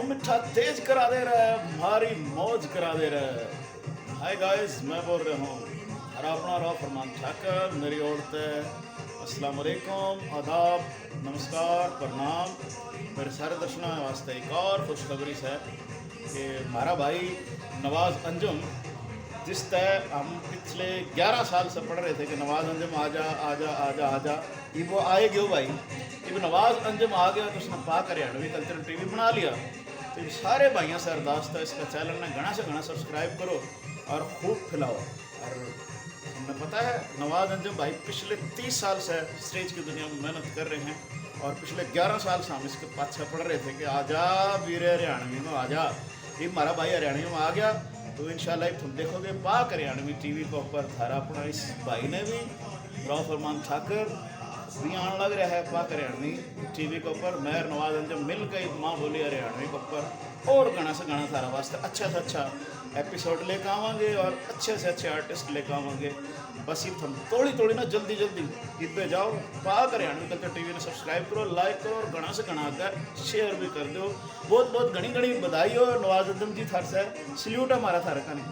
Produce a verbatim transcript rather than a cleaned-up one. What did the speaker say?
मिठा तेज करा दे रहा है, भारी मौज करा दे रहा है। हाय गाइस, मैं बोल रहा हूँ और अपना राव फरमान ठाकर, मेरी ओर ते अस्सलाम वालेकुम, आदाब, नमस्कार, प्रणाम। मेरे सारे दर्शकों वास्ते एक और खुशखबरी है कि हमारा भाई नवाज अंजुम, जिस तय हम पिछले ग्यारह साल से पढ़ रहे थे कि नवाज अंजुम आजा, आजा, आजा, आजा, इब वो आए गयो भाई। इब नवाज अंजुम आ गया तो उसने पाक हरियाणवी कल्चरल टीवी बना लिया। तो इब सारे भाइयों से अरदास था, इसका चैनल ने घना से घना सब्सक्राइब करो और खूब फैलाओ। और हमने पता है नवाज अंजुम भाई पिछले तीस साल से स्टेज की दुनिया में मेहनत कर रहे हैं और पिछले ग्यारह साल से हम इसके पाछे पड़ रहे थे कि आजा वीरे हरियाणवी में आजा। ये हमारा भाई हरियाणवी में आ गया तो इंशाल्लाह तुम देखोगे पाक हरियाणवी टीवी के ऊपर थारा अपना इस भाई ने भी, राव फरमान ठाकर भी आने लग रहा है पाक हरियाणवी टीवी के ऊपर। मैं नवाज अंजुम मिल के माँ बोली हरियाणवी के ऊपर और घना से घना थारा वास्ते अच्छा से अच्छा एपिसोड लेके आवांगे और अच्छे से अच्छे आर्टिस्ट लेके आवांगे। बस इब थम थोड़ी थोड़ी ना जल्दी जल्दी इब्बे जाओ, पाक हरियाणवी कल्चर टीवी ने सब्सक्राइब करो, लाइक करो और घना से घना आगे शेयर भी कर दो। बहुत बहुत घनी घनी बधाई हो नवाज अंजुम जी, थार से सल्यूट है हमारा थारे कने।